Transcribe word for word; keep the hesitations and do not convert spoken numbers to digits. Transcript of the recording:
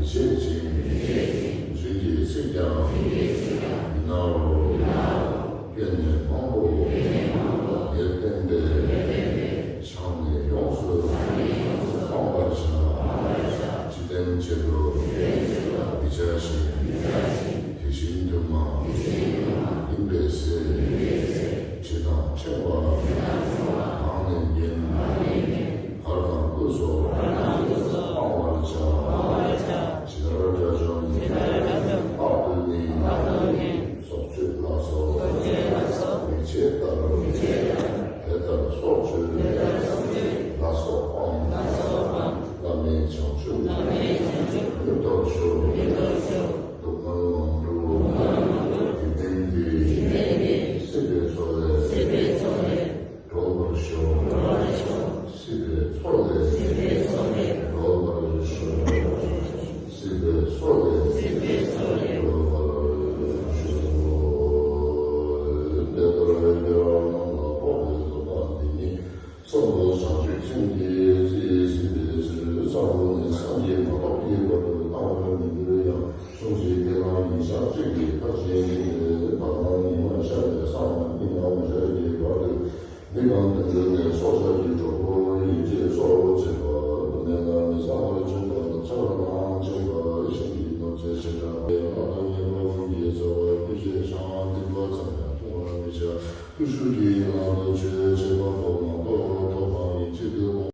བྱེད་ཅིང་། རིགས་ཀྱི་ཚིག་ཀྱང་། མི་སྣང་བར། སྐྱེས་ནས་མང་པོ། ངས་བསྟན་པའི། ཆང་ནི་ཡོངས་སུ། སྤང་བར་བྱ། འཇིག་རྟེན་གཅིག་ཏུ། མི་བྱ་ཞིང་། དེ་བཞིན་དུ་མ། ཡིན་པས་ཟེར། དྲི་དང་ཕྲེང་བ། གང་ནས་བརྒྱན། གར་དང་དངོས་སུ། སྤང་བར་བྱ། ཇི་ལྟར་དགྲ་བཅོམ། རྟག་ཏུ་ནི། སྲོག་གཅོད་ལ་སོགས། མི་བྱེད་ལྟར། དེ་ལྟར་སྲོག་གཅོད། ལ་སོགས་སྤང་། བླ་མེད་བྱང་ཆུབ། མྱུར་ཐོབ་ཤོག། སྡུག་བསྔལ་མང་དུ། འཇིག་རྟེན་འདི། སྲིད་པའི་མཚོ་ལས། སྒྲོལ་བར་ཤོག། སྲིད་པའི་མཚོ་ལས། སྒྲོལ་བར་ཤོག། སྲིད་པའི་མཚོ་ལས། སྒྲོལ་བར་ཤོག། དེ་ལྟར་དགེ་བ་རྣམས་ལ་ཕོག་པའི་བཟོད་པ་འདི་ཉིད། བསམ་དོན་བྱང་ཆུབ་སེམས་ཀྱིས་རྩིས་ཟིན་པའི་ཕྱིར། མཚམས་རོལ་ནས་མཚམས་ཀྱི་མ་ཐོག་གི་བར་དུ་བཏང་བར་མི་འགྱུར་ཡང་། གསུང་གཅིག་གི་ནང་ཉིན་ཞག་གཅིག་གི་ཁ་ཕྱེ་ཡིན་པས། བར་སྣང་ཉི་མ་ཤར་ནས་སང་ཉིན་ནམ་ཞག་གི་བར་དུ། མི་གང་དུ་འགྲོ་ནས་སྲོག་ཆགས་ཀྱི་གྲོགས་པོ་ཡིད་ཆེས་སོགས་བྱེད་པ། མེ་ལ་མི་བཟང་བར་བྱེད་པ། ཆར་དང་བཅས་པ། ཤིང་གི་གནོད་འཚེ་ཆེ་དྲགས་པའི་ལྷ་དང་ཉེ་བ་ཀུན་གྱི་རྩ་བ་ཀུན་ཤེས་ཤིང་། སྡིག་པ་ཙམ་ཡང་མཐོང་བར་མི་བྱ། ཀུ་ཤུ་གི་ནང་དུ་ཆོས་འཆད་པ་ཐོབ་ན།